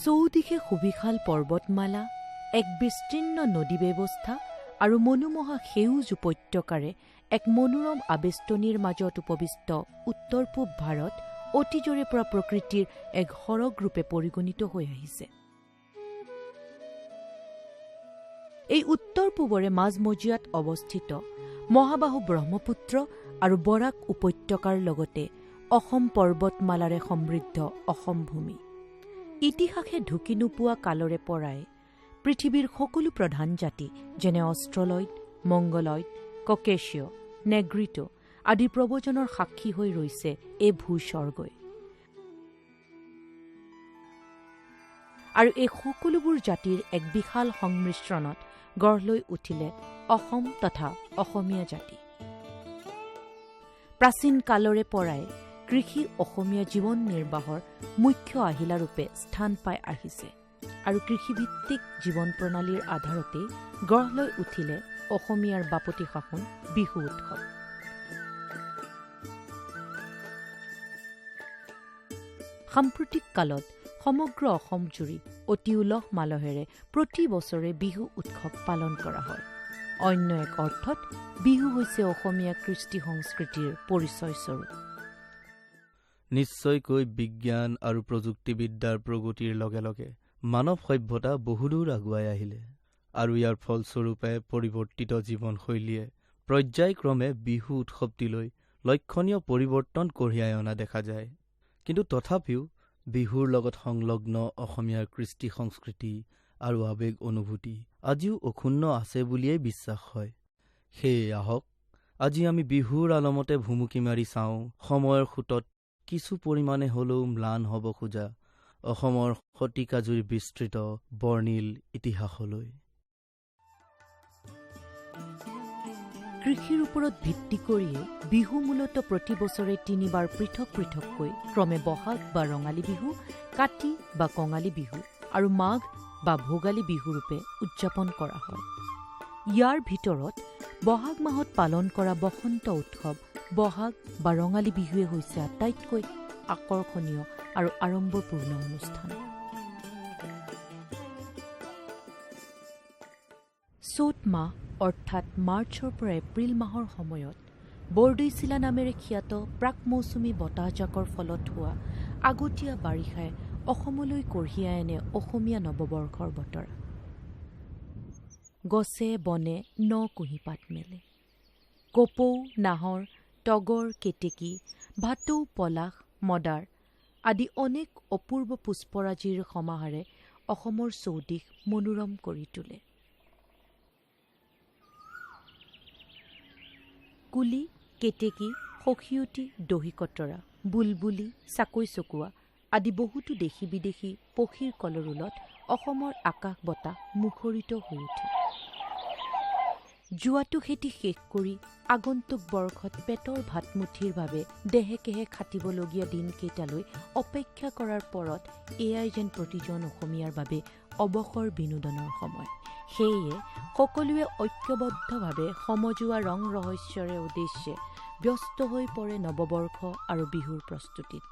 চৌদিশে সুবিশাল পৰ্বতমালা, এক বিস্তীৰ্ণ নদী ব্যৱস্থা আৰু মনোমোহা সেউজ উপত্যকাৰে এক মনোৰম আবেষ্টনীৰ মাজত উপবিষ্ট উত্তৰ পূব ভাৰত অতীজৰে পৰা প্ৰকৃতিৰ এক সৰগ ৰূপে পৰিগণিত হৈ আহিছে। এই উত্তৰ পূবৰে মাজমজিয়াত অৱস্থিত মহাবাহু ব্ৰহ্মপুত্ৰ আৰু বৰাক উপত্যকাৰ লগতে অসম পৰ্বতমালাৰে সমৃদ্ধ অসম ভূমি। ইতিহাসে ঢুকি নোপোৱা কালৰে পৰাই পৃথিৱীৰ সকলো প্ৰধান জাতি যেনে অষ্ট্ৰলয়ড, মংগলয়ড, ককেশীয়, নেগ্ৰিটো আদি প্ৰব্ৰজনৰ সাক্ষী হৈ ৰৈছে এই ভূস্বৰ্গই। আৰু এই সকলোবোৰ জাতিৰ এক বিশাল সংমিশ্ৰণত গঢ় লৈ উঠিলে অসম তথা অসমীয়া জাতি। প্ৰাচীন কালৰে পৰাই কৃষি অসমীয়া জীৱন নিৰ্বাহৰ মুখ্য আহিলাৰূপে স্থান পাই আহিছে আৰু কৃষিভিত্তিক জীৱন প্ৰণালীৰ আধাৰতেই গঢ় লৈ উঠিলে অসমীয়াৰ বাপতি সাহোন বিহু উৎসৱ। সাম্প্ৰতিক কালত সমগ্ৰ অসম জুৰি অতি উলহ মালহেৰে প্ৰতি বছৰে বিহু উৎসৱ পালন কৰা হয়। অন্য এক অৰ্থত বিহু হৈছে অসমীয়া কৃষ্টি সংস্কৃতিৰ পৰিচয়স্বৰূপ। নিশ্চয়কৈ বিজ্ঞান আৰু প্ৰযুক্তিবিদ্যাৰ প্ৰগতিৰ লগে লগে মানৱ সভ্যতা বহুদূৰ আগুৱাই আহিলে আৰু ইয়াৰ ফলস্বৰূপে পৰিৱৰ্তিত জীৱনশৈলীয়ে পৰ্যায়ক্ৰমে বিহু উৎসৱটিলৈ লক্ষণীয় পৰিৱৰ্তন কঢ়িয়াই অনা দেখা যায়। কিন্তু তথাপিও বিহুৰ লগত সংলগ্ন অসমীয়াৰ কৃষ্টি সংস্কৃতি আৰু আৱেগ অনুভূতি আজিও অক্ষুণ্ণ আছে বুলিয়েই বিশ্বাস হয়। সেয়ে আহক আজি আমি বিহুৰ আলমতে ভুমুকি মাৰি চাওঁ সময়ৰ সোঁতত কিছু পৰিমাণে হ'লেও ম্লান হ'ব খোজা অসমৰ শতিকাজুৰি বিস্তৃত বৰ্ণিল ইতিহাসলৈ। কৃষিৰ ওপৰত ভিত্তি কৰিয়ে বিহু মূলতঃ প্ৰতি বছৰে তিনিবাৰ পৃথক পৃথককৈ ক্ৰমে বহাগ বা ৰঙালী বিহু, কাতি বা কঙালী বিহু আৰু মাঘ বা ভোগালী বিহুৰূপে উদযাপন কৰা হয়। ইয়াৰ ভিতৰত বহাগ মাহত পালন কৰা বসন্ত উৎসৱ বহাগ বা ৰঙালী বিহুৱে হৈছে আটাইতকৈ আকৰ্ষণীয় আৰু আড়ম্বৰপূৰ্ণ অনুষ্ঠান। চ'ত মাহ অৰ্থাৎ মাৰ্চৰ পৰা এপ্ৰিল মাহৰ সময়ত বৰদৈচিলা নামেৰে খ্যাত প্ৰাক মৌচুমী বতাহজাকৰ ফলত হোৱা আগতীয়া বাৰিষাই অসমলৈ কঢ়িয়াই আনে অসমীয়া নৱবৰ্ষৰ বতৰা। গছে বনে ন কুঁহিপাত মেলে। কপৌ, নাহৰ, তগৰ, কেতেকী, ভাটৌ, পলাশ, মদাৰ আদি অনেক অপূৰ্ব পুষ্পৰাজিৰ সমাহাৰে অসমৰ চৌদিশ মনোৰম কৰি তোলে। কুলি, কেতেকী, সখিয়তী, দহিকতৰা, বুলবুলি, চাকৈ চকুৱা আদি বহুতো দেশী বিদেশী পক্ষীৰ কলৰোলত অসমৰ আকাশ বতাহ মুখৰিত হৈ উঠে। যোৱাটো খেতি শেষ কৰি আগন্তুক বৰ্ষত পেটৰ ভাতমুঠিৰ বাবে দেহে কেহে খাটিবলগীয়া দিনকেইটালৈ অপেক্ষা কৰাৰ পৰত এয়াই যেন প্ৰতিজন অসমীয়াৰ বাবে অৱসৰ বিনোদনৰ সময়। সেয়ে সকলোৱে ঐক্যবদ্ধভাৱে সমজুৱা ৰং ৰহস্যৰে উদ্দেশ্যে ব্যস্ত হৈ পৰে নৱবৰ্ষ আৰু বিহুৰ প্ৰস্তুতিত।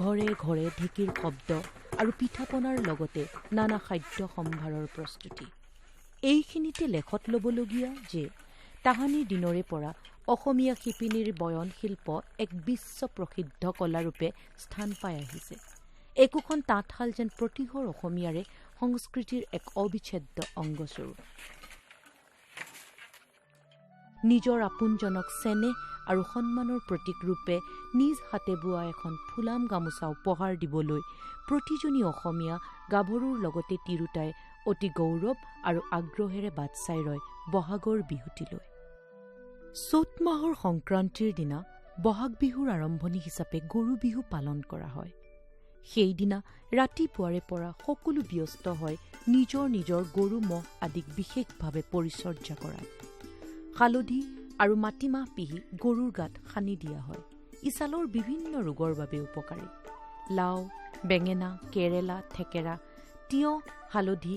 ঘৰে ঘৰে ঢেঁকীৰ শব্দ আৰু পিঠা পনাৰ লগতে নানা খাদ্য সম্ভাৰৰ প্ৰস্তুতি। এইখিনিতে লেখত ল'বলগীয়া যে তাহানিৰ দিনৰে পৰা অসমীয়া শিপিনীৰ বয়ন শিল্প এক বিশ্ব প্ৰসিদ্ধ কলাৰূপে স্থান পাই আহিছে। একোখন তাঁতশাল যেন প্ৰতিঘৰ অসমীয়াৰে সংস্কৃতিৰ এক অবিচ্ছেদ্য অংগস্বৰূপ। নিজৰ আপোনজনক চেনেহ আৰু সন্মানৰ প্ৰতীক ৰূপে নিজ হাতে বোৱা এখন ফুলাম গামোচা উপহাৰ দিবলৈ প্ৰতিজনী অসমীয়া গাভৰুৰ লগতে তিৰোতাই অতি গৌৰৱ আৰু আগ্ৰহেৰে বাট চাই ৰয় বহাগৰ বিহুটিলৈ। চ'ত মাহৰ সংক্ৰান্তিৰ দিনা বহাগ বিহুৰ আৰম্ভণি হিচাপে গৰু বিহু পালন কৰা হয়। সেইদিনা ৰাতিপুৱাৰে পৰা সকলো ব্যস্ত হয় নিজৰ নিজৰ গৰু ম'হ আদিক বিশেষভাৱে পৰিচৰ্যা কৰাত। হালধি আৰু মাটিমাহ পিহি গৰুৰ গাত সানি দিয়া হয়। ই ছালৰ বিভিন্ন ৰোগৰ বাবে উপকাৰী। লাও, বেঙেনা, কেৰেলা, থেকেৰা, তিয়ঁহ, হালধি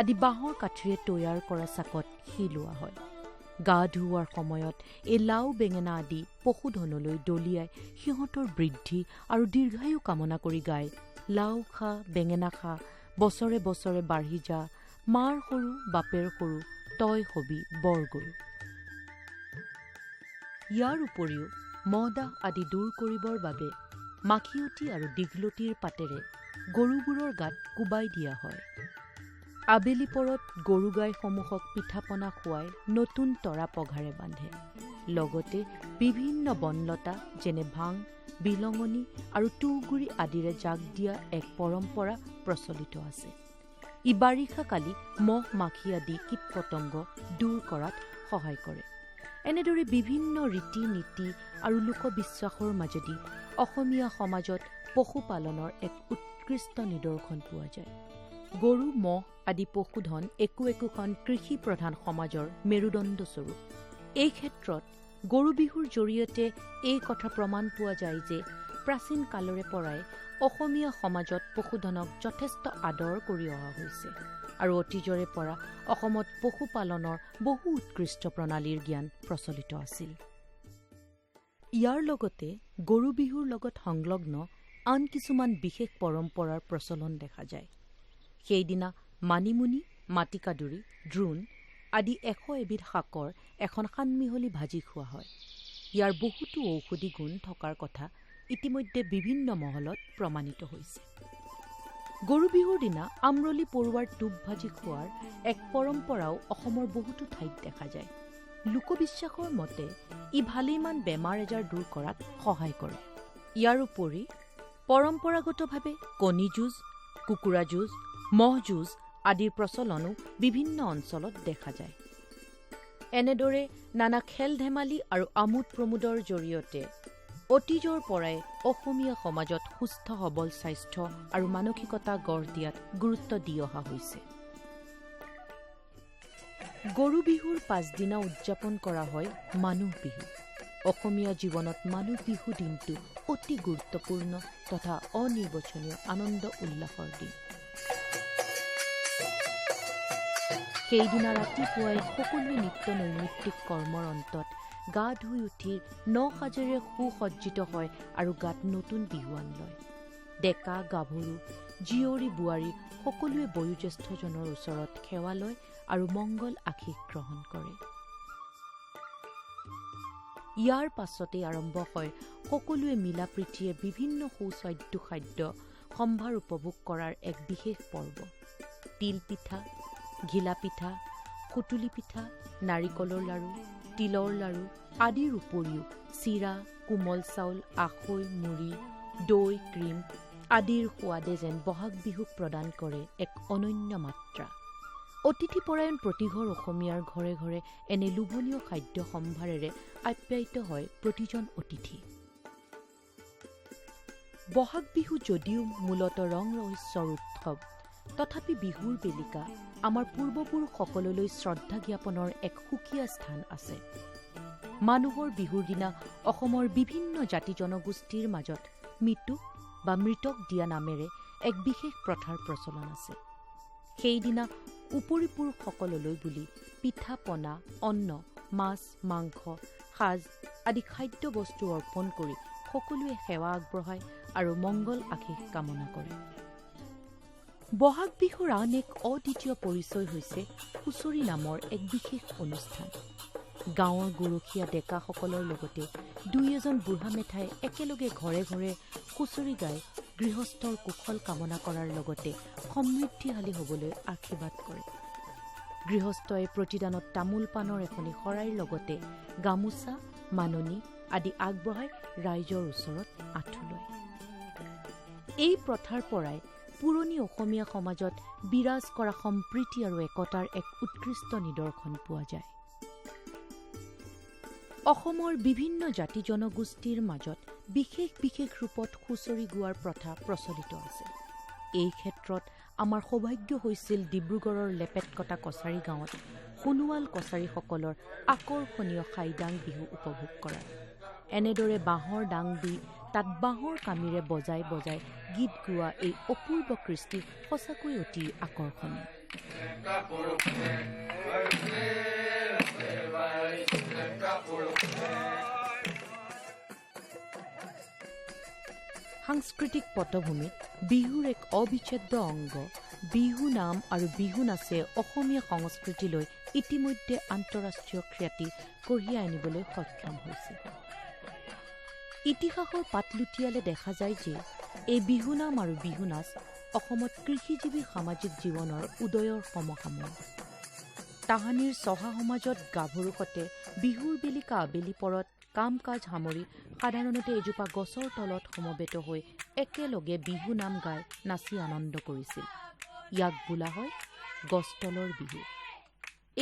আদি বাঁহৰ কাঠিৰে তৈয়াৰ কৰা চাকত শিলোৱা হয়। গা ধুওৱাৰ সময়ত এই লাও, বেঙেনা আদি পশুধনলৈ দলিয়াই সিহঁতৰ বৃদ্ধি আৰু দীৰ্ঘায়ু কামনা কৰি গায়, লাও খা, বেঙেনা খা, বছৰে বছৰে বাঢ়ি যা, মাৰ সৰু বাপেৰ সৰু, তই হবি বৰ গৰু। ইয়াৰ উপৰিও মহদাহ আদি দূৰ কৰিবৰ বাবে মাখিয়তী আৰু দীঘলতিৰ পাতেৰে গৰুবোৰৰ গাত কোবাই দিয়া হয়। আবেলি পৰত গৰু গাইসমূহক পিঠা পনা খুৱাই নতুন তৰা পঘাৰে বান্ধে। লগতে বিভিন্ন বনলতা যেনে ভাং, বিলঙনি আৰু তুঁহগুৰি আদিৰে জাক দিয়া এক পৰম্পৰা প্ৰচলিত আছে। ই বাৰিষা কালি মহ, মাখি আদি কীট পতংগ দূৰ কৰাত সহায় কৰে। এনেদৰে বিভিন্ন ৰীতি নীতি আৰু লোকবিশ্বাসৰ মাজেদি অসমীয়া সমাজত পশুপালনৰ এক উৎকৃষ্ট নিদৰ্শন পোৱা যায়। গৰু, মহ আদি পশুধন একো একোখন কৃষি প্ৰধান সমাজৰ মেৰুদণ্ডস্বৰূপ। এই ক্ষেত্ৰত গৰু বিহুৰ জৰিয়তে এই কথা প্ৰমাণ পোৱা যায় যে প্ৰাচীন কালৰে পৰাই অসমীয়া সমাজত পশুধনক যথেষ্ট আদৰ কৰি অহা হৈছে আৰু অতীজৰে পৰা অসমত পশুপালনৰ বহু উৎকৃষ্ট প্ৰণালীৰ জ্ঞান প্ৰচলিত আছিল। ইয়াৰ লগতে গৰু বিহুৰ লগত সংলগ্ন আন কিছুমান বিশেষ পৰম্পৰাৰ প্ৰচলন দেখা যায়। সেইদিনা মানিমুনি, মাটিকাদুৰি, দ্ৰোণ আদি 101বিধ শাকৰ এখন সানমিহলি ভাজি খোৱা হয়। ইয়াৰ বহুতো ঔষধি গুণ থকাৰ কথা ইতিমধ্যে বিভিন্ন মহলত প্ৰমাণিত হৈছে। গৰু বিহুৰ দিনা আমৰলি পৰুৱাৰ টোপ ভাজি খোৱাৰ এক পৰম্পৰাও অসমৰ বহুতো ঠাইত দেখা যায়। লোকবিশ্বাসৰ মতে ই ভালেমান বেমাৰ আজাৰ দূৰ কৰাত সহায় কৰে। ইয়াৰ উপৰি পৰম্পৰাগতভাৱে কণী যুঁজ, কুকুৰা যুঁজ, মহ যুঁজ আদিৰ প্ৰচলনো বিভিন্ন অঞ্চলত দেখা যায়। এনেদৰে নানা খেল ধেমালি আৰু আমোদ প্ৰমোদৰ জৰিয়তে অতীজৰ পৰাই অসমীয়া সমাজত সুস্থ সবল স্বাস্থ্য আৰু মানসিকতা গঢ় দিয়াত গুৰুত্ব দি অহা হৈছে। গৰু বিহুৰ পাছদিনা উদযাপন কৰা হয় মানুহ বিহু। অসমীয়া জীৱনত মানুহ বিহু দিনটো অতি গুৰুত্বপূৰ্ণ তথা অনিৰ্বচনীয় আনন্দ উল্লাসৰ দিন। সেইদিনা ৰাতিপুৱাই সকলোৱে নিত্য নৈমিত্তিক কৰ্মৰ অন্তত গা ধুই উঠি ন সাজেৰে সুসজ্জিত হয় আৰু গাত নতুন বিহুৱান লয়। ডেকা গাভৰু, জীয়ৰী বোৱাৰী সকলোৱে বয়োজ্যেষ্ঠজনৰ ওচৰত সেৱা লয় আৰু মংগল আশীষ গ্ৰহণ কৰে। ইয়াৰ পাছতেই আৰম্ভ হয় সকলোৱে মিলা প্ৰীতিৰে বিভিন্ন সুস্বাদু খাদ্য সম্ভাৰ উপভোগ কৰাৰ এক বিশেষ পৰ্ব। তিল পিঠা, ঘিলা পিঠা, সুতুলি পিঠা, নাৰিকলৰ লাড়ু, তিলৰ লাড়ু আদিৰ উপৰিও চিৰা, কোমল চাউল, আখৈ, মুড়ি, দৈ, ক্ৰীম আদিৰ সোৱাদে যেন বহাগ বিহুক প্ৰদান কৰে এক অনন্য মাত্ৰা। অতিথিপৰায়ণ প্ৰতিঘৰ অসমীয়াৰ ঘৰে ঘৰে এনে লোভনীয় খাদ্য সম্ভাৰেৰে আপ্যায়িত হয় প্ৰতিজন অতিথি। বহাগ বিহু যদিও মূলতঃ ৰং ৰহস্যৰ উৎসৱ, তথাপি বিহুৰ বেলিকা আমাৰ পূৰ্বপুৰুষসকললৈ শ্ৰদ্ধা জ্ঞাপনৰ এক সুকীয়া স্থান আছে। মানুহৰ বিহুৰ দিনা অসমৰ বিভিন্ন জাতি জনগোষ্ঠীৰ মাজত মৃত্যুক বা মৃতক দিয়া নামেৰে এক বিশেষ প্ৰথাৰ প্ৰচলন আছে। সেইদিনা উপৰিপুৰুষসকললৈ বুলি পিঠা পনা, অন্ন, মাছ, মাংস, সাজ আদি খাদ্য বস্তু অৰ্পণ কৰি সকলোৱে সেৱা আগবঢ়ায় আৰু মংগল আশীষ কামনা কৰে। বহাগ বিহুৰ আন এক অদ্বিতীয় পৰিচয় হৈছে হুঁচৰি নামৰ এক বিশেষ অনুষ্ঠান। গাঁৱৰ গৰখীয়া ডেকাসকলৰ লগতে দুই এজন বুঢ়া মেথাই একেলগে ঘৰে ঘৰে হুঁচৰি গাই গৃহস্থৰ কুশল কামনা কৰাৰ লগতে সমৃদ্ধিশালী হ'বলৈ আশীৰ্বাদ কৰে। গৃহস্থই প্ৰতিদানত তামোল পাণৰ এখনি শৰাইৰ লগতে গামোচা, মাননি আদি আগবঢ়াই ৰাইজৰ ওচৰত আঁঠু লয়। এই প্ৰথাৰ পৰাই পুৰণি অসমীয়া সমাজত বিৰাজ কৰা সম্প্ৰীতি আৰু একতাৰ এক উৎকৃষ্ট নিদৰ্শন পোৱা যায়। অসমৰ বিভিন্ন জাতি জনগোষ্ঠীৰ মাজত বিশেষ বিশেষ ৰূপত হুঁচৰি গোৱাৰ প্ৰথা প্ৰচলিত আছে। এই ক্ষেত্ৰত আমাৰ সৌভাগ্য হৈছিল ডিব্ৰুগড়ৰ লেপেটকটা কছাৰী গাঁৱত সোণোৱাল কছাৰীসকলৰ আকৰ্ষণীয় খাইদাং বিহু উপভোগ কৰা। এনেদৰে বাঁহৰ ডাং দি তাত বাঁহৰ কামিৰে বজাই বজাই গীত গোৱা এই অপূৰ্ব কৃষ্টি সঁচাকৈ অতি আকৰ্ষণীয়। সাংস্কৃতিক পটভূমিত বিহুৰ এক অবিচ্ছেদ্য অংগ বিহু নাম আৰু বিহু নাচে অসমীয়া সংস্কৃতিলৈ ইতিমধ্যে আন্তঃৰাষ্ট্ৰীয় খ্যাতি কঢ়িয়াই আনিবলৈ সক্ষম হৈছে। ইতিহাসৰ পাত লুটিয়ালে দেখা যায় যে এই বিহু নাম আৰু বিহু নাচ অসমত কৃষিজীৱী সামাজিক জীৱনৰ উদয়ৰ সমসাময়িক। তাহানিৰ চহা সমাজত গাভৰুহঁতে বিহুৰ বেলিকা আবেলি পৰত কাম কাজ সামৰি সাধাৰণতে এজোপা গছৰ তলত সমবেত হৈ একেলগে বিহু নাম গাই নাচি আনন্দ কৰিছিল। ইয়াক বোলা হয় গছতলৰ বিহু।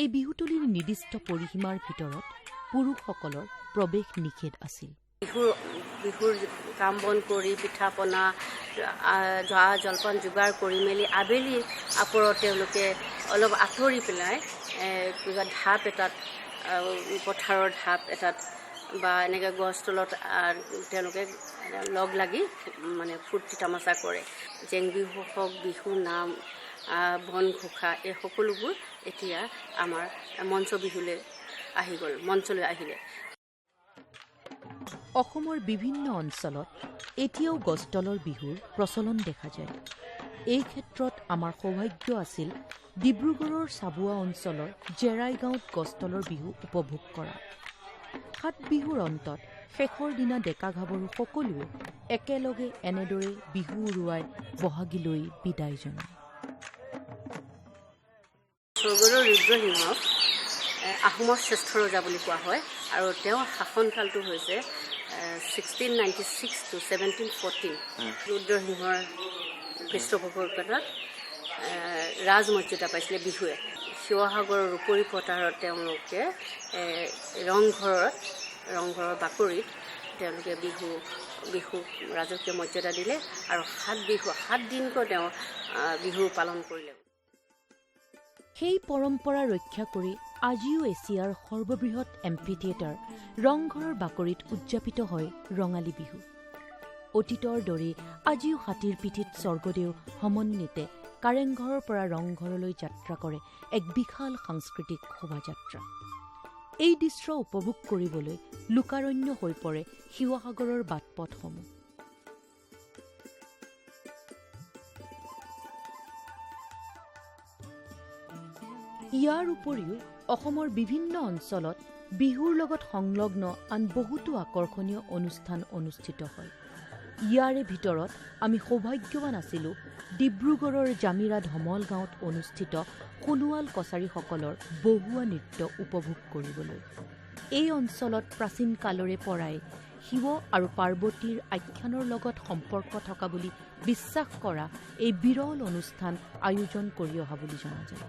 এই বিহুতলিৰ নিৰ্দিষ্ট পৰিসীমাৰ ভিতৰত পুৰুষসকলৰ প্ৰৱেশ নিষেধ আছিল। বিহুৰ কাম বন কৰি পিঠা পনা জা জলপান যোগাৰ কৰি মেলি আবেলি আপৰত তেওঁলোকে অলপ আঁতৰি পেলাই কিবা ঢাপ এটাত, পথাৰৰ ঢাপ এটাত বা এনেকৈ গছ তলত তেওঁলোকে লগ লাগি মানে ফূৰ্তি তামাচা কৰে। জেং বিহু হওক, বিহু নাম, বনঘোষা, এই সকলোবোৰ এতিয়া আমাৰ মঞ্চ বিহুলৈ আহি গ'ল, মঞ্চলৈ আহিলে। অসমৰ বিভিন্ন অঞ্চলত এতিয়াও গছতলৰ বিহুৰ প্ৰচলন দেখা যায়। এই ক্ষেত্ৰত আমাৰ সৌভাগ্য আছিল ডিব্ৰুগড়ৰ চাবুৱা অঞ্চলৰ জেৰাই গাঁৱত গছতলৰ বিহু উপভোগ কৰা। সাত বিহুৰ অন্তত শেষৰ দিনা ডেকা গাভৰু সকলোৱে একেলগে এনেদৰে বিহু উৰুৱাই বহাগীলৈ বিদায় জনায়। স্বৰ্গদেউ ৰুদ্ৰসিংহক আহোমৰ শ্ৰেষ্ঠ ৰজা বুলি কোৱা হয় আৰু তেওঁৰ শাসনকালটো হৈছে 1696 to 1714। ৰুদ্ৰসিংহৰ পৃষ্ঠপোষকতাত ৰাজমৰ্যাদা পাইছিলে বিহুৱে। শিৱসাগৰৰ ৰূপহী পথাৰত তেওঁলোকে ৰংঘৰৰ বাকৰিত তেওঁলোকে বিহুক ৰাজকীয় মৰ্যাদা দিলে আৰু সাত দিনকৈ তেওঁ বিহু পালন কৰিলে। সেই পৰম্পৰা ৰক্ষা কৰি আজিও এছিয়াৰ সৰ্ববৃহৎ এম্ফি থিয়েটাৰ ৰংঘৰৰ বাকৰিত উদযাপিত হয় ৰঙালী বিহু। অতীতৰ দৰে আজিও হাতীৰ পিঠিত স্বৰ্গদেউ সমন্বিতে কাৰেংঘৰৰ পৰা ৰংঘৰলৈ যাত্ৰা কৰে এক বিশাল সাংস্কৃতিক শোভাযাত্ৰা। এই দৃশ্য উপভোগ কৰিবলৈ লোকাৰণ্য হৈ পৰে শিৱসাগৰৰ বাট-পথসমূহ। ইয়াৰ উপৰিও অসমৰ বিভিন্ন অঞ্চলত বিহুৰ লগত সংলগ্ন আন বহুতো আকৰ্ষণীয় অনুষ্ঠান অনুষ্ঠিত হয়। ইয়াৰে ভিতৰত আমি সৌভাগ্যৱান আছিলোঁ ডিব্ৰুগড়ৰ জামিৰা ধমল গাঁৱত অনুষ্ঠিত সোণোৱাল কছাৰীসকলৰ বহুৱা নৃত্য উপভোগ কৰিবলৈ। এই অঞ্চলত প্ৰাচীন কালৰে পৰাই শিৱ আৰু পাৰ্বতীৰ আখ্যানৰ লগত সম্পৰ্ক থকা বুলি বিশ্বাস কৰা এই বিৰল অনুষ্ঠান আয়োজন কৰি অহা বুলি জনা যায়।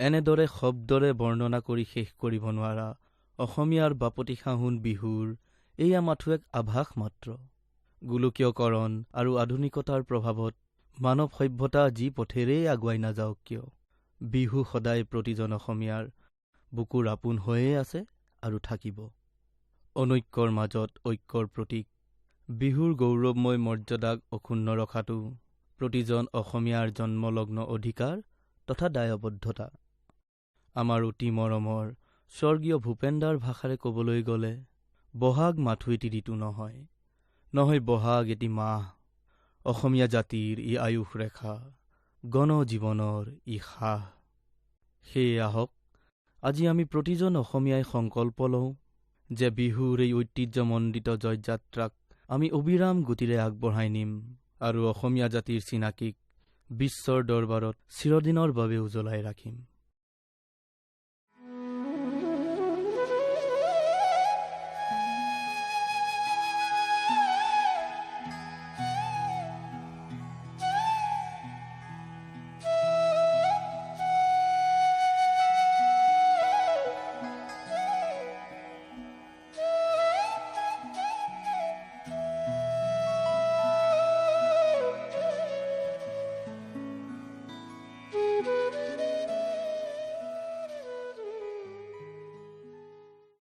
এনেদৰে শব্দৰে বৰ্ণনা কৰি শেষ কৰিব নোৱাৰা অসমীয়াৰ বাপতি সাহোন বিহুৰ এয়া মাথো এক আভাস মাত্ৰ। গোলকীয়কৰণ আৰু আধুনিকতাৰ প্ৰভাৱত মানৱ সভ্যতা যি পথেৰেই আগুৱাই নাযাওক কিয়, বিহু সদায় প্ৰতিজন অসমীয়াৰ বুকুৰ আপোন হৈয়ে আছে আৰু থাকিব। অনৈক্যৰ মাজত ঐক্যৰ প্ৰতীক বিহুৰ গৌৰৱময় মৰ্যাদাক অক্ষুণ্ণ ৰখাটো প্ৰতিজন অসমীয়াৰ জন্মলগ্ন অধিকাৰ তথা দায়বদ্ধতা। আমাৰ অতি মৰমৰ স্বৰ্গীয় ভূপেন্দাৰ ভাষাৰে ক'বলৈ গ'লে বহাগ মাথো এটি ঋতু নহয়, নহয় বহাগ এটি মাহ। অসমীয়া জাতিৰ ই আয়ুস ৰেখা, গণ জীৱনৰ ই সাহ। সেয়ে আহক আজি আমি প্ৰতিজন অসমীয়াই সংকল্প লওঁ যে বিহুৰ এই ঐতিহ্যমণ্ডিত জয়যাত্ৰাক আমি অবিৰাম গতিৰে আগবঢ়াই নিম আৰু অসমীয়া জাতিৰ চিনাকিক বিশ্বৰ দৰবাৰত চিৰদিনৰ বাবে উজ্বলাই ৰাখিম।